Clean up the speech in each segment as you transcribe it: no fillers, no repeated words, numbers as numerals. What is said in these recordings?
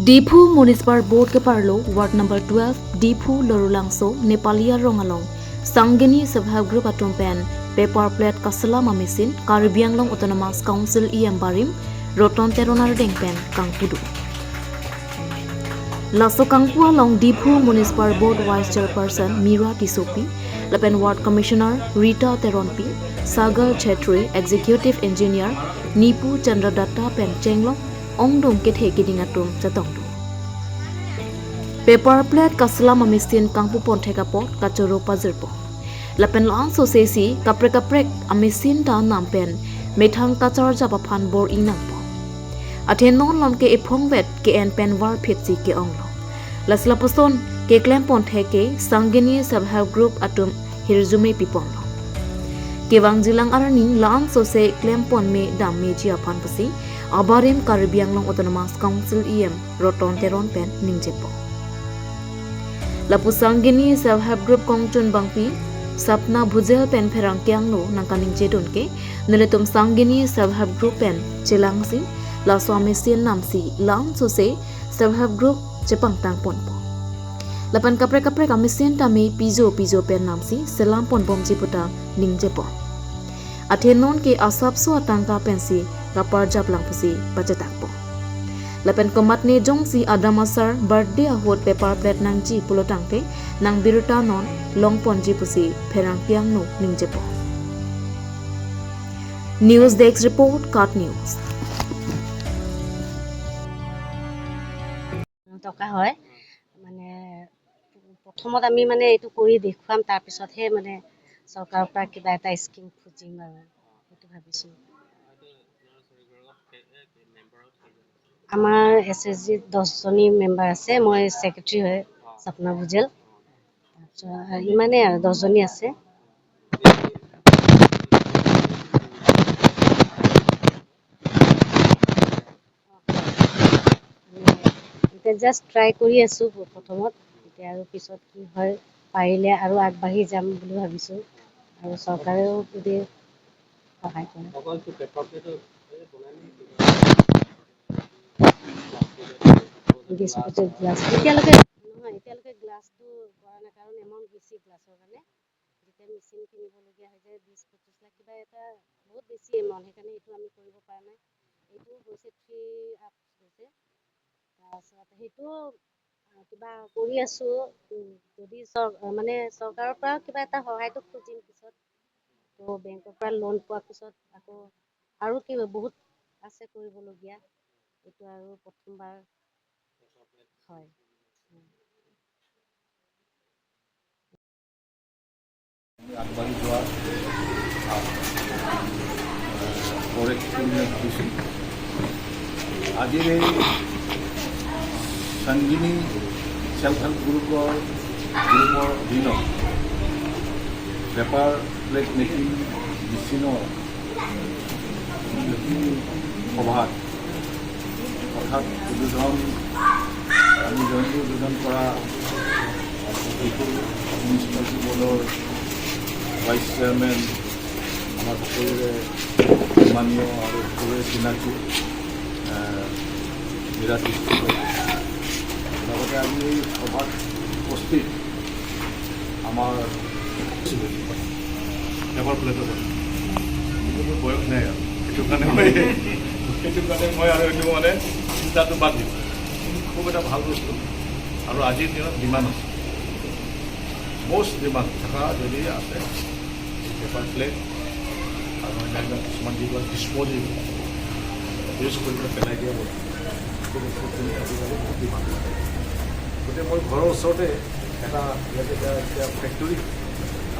Diphu Municipal Board ke parlo ward number 12 Diphu Lorulangso Nepalia Rongalong Sangini Self Help Group atum pen paper plate kasala mamisin Karbi Anglong Autonomous Council EM Barim Roton Teronar Dengpen Kangpudu. Laso Kangpua long Diphu Municipal Board Vice Chairperson Mira Tisopi, Lapen Ward Commissioner Rita Teronpi, Sagar Chetri, Executive Engineer Nipu Chandra Datta pen Chenglong Ongdong ke the kidingatum chatongdu. Paper plate kasla mamisin kangpu pontheka pot kachoro pazirpo. Lapen lang so sesi kaprek kaprek amisin ta nampen methang kachar japa phan bor inang po. Athen non lam ke ephong vet ke en pen war phet si ke onglo. Lasla poson ke klem pon theke Sangini Self Help Group atum hirjume pipon lo. Kewang jilang arani lang so se klem pon me dam me jia phan pasi abarim Karbi Anglong Autonomous Council EM Roton Teron pen ningjepo. Lapu Sangini Self Help Group kongchun bangpi Sapna Bhujel pen pherang kyang no nangkaning jedon ke neletum Sangini Self Help Group pen chelang si la swami sin nam si lang so se Self Help Group chepang tang pon po. Lapan kapre kapre kami sin tami pijo pijo pen nam si selam pon bom jiputa ningjepo. Athenon ke asap so atangka pen si kapar jap lang pusi pachetak po. Lapen komat ne jong si adamasar birthday ahot paper plate nang ji pulotang te nang biruta non long pon ji pusi pherang piang no ningjepo. News Desk Report, Kat News. টকা হয় মানে প্ৰথমত আমি মানে এইটো কৰি দেখুৱাম, তাৰপিছতহে মানে চৰকাৰৰ পৰা কিবা এটা স্কিম খুজিম আৰু সেইটো ভাবিছোঁ। আমাৰ এছ এছ জিত 10জনী মেম্বাৰ আছে, মই ছেক্ৰেটেৰী হয় স্বপ্না ভুজেল। তাৰপিছত ইমানেই আৰু 10জনী আছে। এতিয়া জাষ্ট ট্ৰাই কৰি আছোঁ প্ৰথমত, এতিয়া আৰু পিছত কি হয়, পাৰিলে আৰু আগবাঢ়ি যাম বুলি ভাবিছোঁ আৰু চৰকাৰেও যদি সহায় কৰে। ডিছপ'জেবল গ্লাছ এতিয়ালৈকে নহয়, এতিয়ালৈকে গ্লাছটো কৰা নাই, কাৰণ এমাউণ্ট বেছি গ্লাছৰ কাৰণে। যেতিয়া মেচিন কিনিবলগীয়া হৈ যায় 20-25 লাখ কিবা এটা বহুত বেছি এমাউণ্ট, সেইকাৰণে এইটো আমি কৰিব পৰা নাই। এইটো গৈছে 3 আপ গৈছে, তাৰপিছত সেইটো কিবা কৰি আছোঁ। যদি মানে চৰকাৰৰ পৰা কিবা এটা সহায়টো খুজিম পিছত, তো বেংকৰ পৰা লোন পোৱাৰ পিছত আকৌ আৰু কিবা বহুত আছে কৰিবলগীয়া। এইটো আৰু প্ৰথমবাৰ হয়। আগবাঢ়ি যোৱা ভাবিছোঁ আজিৰ এই সংগিনী চেল্ফ হেল্প গ্ৰুপৰ অধীনত পেপাৰ প্লেট মেকিং মেচিনৰ সভাত অৰ্থাৎ উদ্বোধন আমি জয়ন্তী উদ্বোধন কৰা ডিফু মিউনিচিপালিটি বৰ্ডৰ ভাইচ চেয়াৰমেন আমাৰ সকলোৰে সন্মানীয় আৰু সকলোৰে চিনাকি বিৰাট, লগতে আজি এই সভাত উপস্থিত আমাৰ পেপাৰ প্লেটৰ কথা, কিন্তু মোৰ বয়স নাই আৰু সেইটো কাৰণে মই আৰু এইটো মানে চিন্তাটো বাদ দিওঁ। কিন্তু খুব এটা ভাল বস্তু আৰু আজিৰ দিনত ডিমাণ্ড আছে, মষ্ট ডিমাণ্ড থকা যদি আছে পেপাৰ প্লেট আৰু অন্যান্য কিছুমান যিবিলাক ডিছপ'জেবল ইউজ কৰি পেলাই পেলাই দিয়া বস্তু, সেই বস্তুখিনি আজিকালি বহুত ডিমাণ্ড আছে। গতিকে মোৰ ঘৰৰ ওচৰতে এটা ইয়াত এতিয়া ফেক্টৰী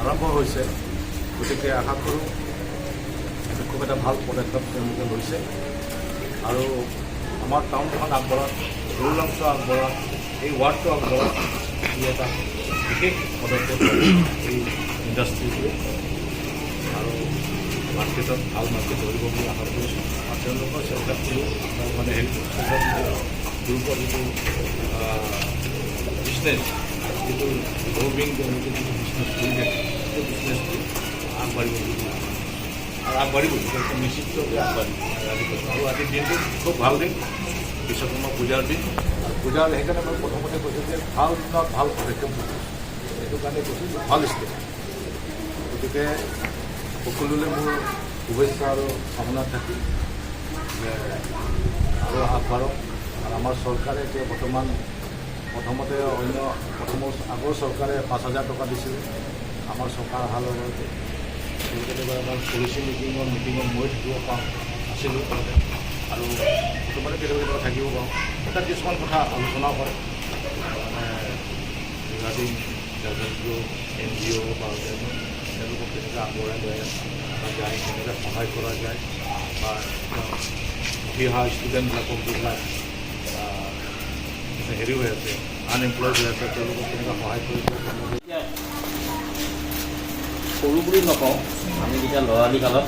আৰম্ভ হৈছে, গতিকে আশা কৰোঁ এইটো খুব এটা ভাল পদক্ষেপ তেওঁলোকে লৈছে আৰু আমাৰ টাউনখন আগবঢ়াত, সৰুলাংছ আগবঢ়াত, এই ৱাৰ্ডটো আগবঢ়াত ই এটা বিশেষ পদক্ষেপ ল'ব এই ইণ্ডাষ্ট্ৰিটোৱে আৰু মাৰ্কেটত ভাল মাৰ্কেট ধৰিব বুলি আশা কৰিছোঁ। আৰু তেওঁলোকৰ চেল্ফ হেল্প গ্ৰুপ মানে হেল্প গ্ৰুপৰ যিটো বিজনেছ, যিটো গ্ৰ'ভিং, তেওঁলোকে যিটো বিজনেছ কৰি থাকে, সেই বিজনেছটো আগবাঢ়িব বুলি মই আশা কৰিছোঁ আৰু আগবাঢ়িব, তেওঁলোকে নিশ্চিতভাৱে আগবাঢ়িব। আৰু আজিৰ দিনটো খুব ভাল দিন, বিশ্বকৰ্মা পূজাৰ দিন আৰু বুজাৰ, সেইকাৰণে মই প্ৰথমতে কৈছোঁ যে ভাল দিনত ভাল পদক্ষেপ লৈছোঁ। সেইটো কাৰণে কৈছোঁ যে ভাল ষ্টেপ। গতিকে সকলোলৈ মোৰ শুভেচ্ছা আৰু কামনা থাকিল যে আৰু আগবাঢ়ক। আৰু আমাৰ চৰকাৰে এতিয়া বৰ্তমান, প্ৰথমতে অন্য প্ৰথমৰ আগৰ চৰকাৰে 5,000 টকা দিছিলে। আমাৰ চৰকাৰ অহাৰ লগে লগে কেতিয়াবা আমাৰ পলিচি মিটিঙত মই থাকিব পাৰোঁ, আছিলোঁ আগতে আৰু বৰ্তমানে কেতিয়াবা কেতিয়াবা থাকিব পাৰোঁ। তাত কিছুমান কথা আলোচনা হয়, মানে ৰিগাৰ্ডিং এনজিঅ' বা তেওঁলোকক কেনেকৈ আগবঢ়াই লৈ যায়, কেনেকৈ সহায় কৰা যায় বা উঠি অহা ষ্টুডেণ্টবিলাকক, যিবিলাক হেৰি হৈ আছে, আনএমপ্লয়ড হৈ আছে, তেওঁলোকক কেনেকৈ সহায় কৰিব তেওঁলোকে। এতিয়া সৰু বুলি নকওঁ, আমি যেতিয়া ল'ৰালি কালত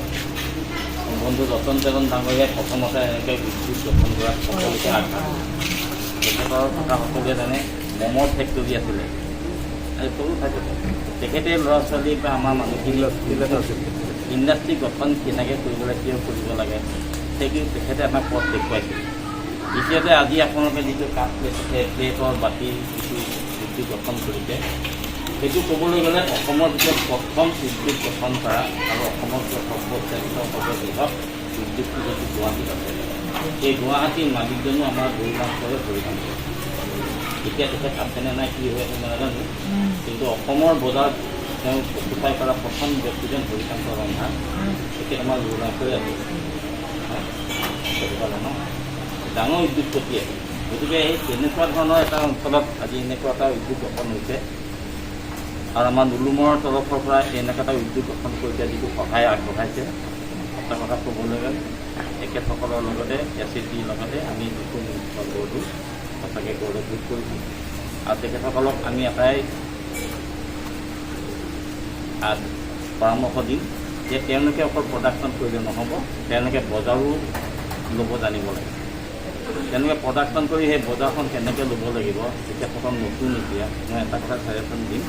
বন্ধু ৰতন টেৰণ ডাঙৰীয়াই প্ৰথমতে এনেকৈ উদ্যোগ গঠন কৰাত সকলোকে আগবাঢ়ে। তেখেতৰ কথা সকলোৱে জানে, মমৰ ফেক্টৰী আছিলে। আৰু সৰু থাকোঁতে তেখেতে ল'ৰা ছোৱালী বা আমাৰ মানুহখিনি ইণ্ডাষ্ট্ৰী গঠন কেনেকৈ কৰিব লাগে, কিয় কৰিব লাগে, সেইটো তেখেতে আমাক পথ দেখুৱাইছিল। দ্বিতীয়তে, আজি আপোনালোকে যিটো কাপ প্লেট, প্লেটৰ বাতি যিটো উদ্যোগ গঠন কৰিছে, সেইটো ক'বলৈ গ'লে অসমৰ ভিতৰত প্ৰথম উদ্যোগ গঠন কৰা আৰু অসমৰ ভিতৰত সৰ্বশ্ৰেষ্ঠ, সৰ্ববৃহৎ উদ্যোগটো যিটো গুৱাহাটীত আছে, সেই গুৱাহাটীৰ মালিকজনো আমাৰ গৌৰাংশৰে হৰিকান্ত। এতিয়া তেখেত আছেনে নাই, কি হৈ আছে মই নাজানো, কিন্তু অসমৰ বজাৰত তেওঁ অকুপাই কৰা প্ৰথম ব্যক্তিজন হৰিকান্ত ৰন্ধা। তেখেত আমাৰ গৌৰাংশৰে আছে, সেইটো পালে ন ডাঙৰ উদ্যোগপতি আছে। গতিকে সেই তেনেকুৱা ধৰণৰ এটা অঞ্চলত আজি এনেকুৱা এটা উদ্যোগ গঠন হৈছে আৰু আমাৰ নুলুমৰ তৰফৰ পৰা এনেকুৱা এটা উদ্যোগ গঠন কৰি দিয়া যিটো সহায় আগবঢ়াইছে, সঁচা কথা ক'বলৈ গ'লে তেখেতসকলৰ লগতে এছ এ টিৰ লগতে আমি ডিফু মিউনিচিপাল বৰ্ডো সঁচাকৈ গৌৰৱবোধ কৰিছোঁ। আৰু তেখেতসকলক আমি এটাই পৰামৰ্শ দিম যে তেওঁলোকে অকল প্ৰডাকশ্যন কৰিলে নহ'ব, তেওঁলোকে বজাৰো ল'ব জানিব লাগে। তেওঁলোকে প্ৰডাকশ্যন কৰি সেই বজাৰখন কেনেকৈ ল'ব লাগিব। তেখেতসকল নতুন এতিয়া, মই এটা কথা ছাজেশ্যন দিম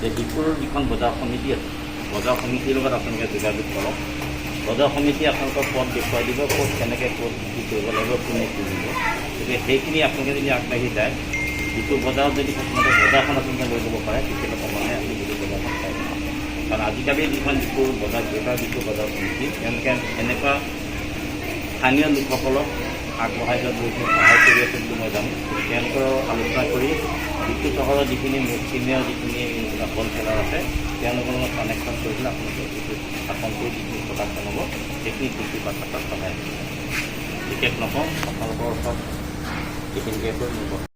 যে ডিফুৰ যিখন বজাৰ সমিতি আছে, বজাৰ সমিতিৰ লগত আপোনালোকে যোগাযোগ কৰক। বজাৰ সমিতিয়ে আপোনালোকক পথ দেখুৱাই দিব, ক'ত কেনেকৈ ক'ত কি কৰিব লাগিব, কোনে কিনিব। গতিকে সেইখিনি আপোনালোকে যদি আগবাঢ়ি যায়, যিটো বজাৰত যদি প্ৰথমতে বজাৰখন আপোনালোকে লৈ যাব পাৰে, তেতিয়াহ'লে ক্ৰমান্বয়ে আপুনি গোটেই বজাৰখন পাই যাব। কাৰণ আজিকালি যিখন ডিফুৰ বজাৰ, গ্ৰেটাৰ ডিফু বজাৰ সমিতি, তেওঁলোকে এনেকুৱা স্থানীয় লোকসকলক আগবঢ়াই যোৱাত বহুতখিনি সহায় কৰি আছে বুলি মই জানো। তেওঁলোকৰ আলোচনা কৰি ডিফু চহৰৰ যিখিনি মুষ্টিমেয় যিখিনি হ'লচেলাৰ আছে, তেওঁলোকৰ লগত কানেকশ্যন কৰি পেলাই আপোনালোকে এইটো স্থাপন কৰি যিখিনি প্ৰডাকশ্যন হ'ব, সেইখিনি বৃদ্ধি পোৱাৰ ক্ষেত্ৰত সহায় হ'ব। বিশেষ নকওঁ, আপোনালোকৰ ওচৰত এইখিনিকে কৈ মোৰ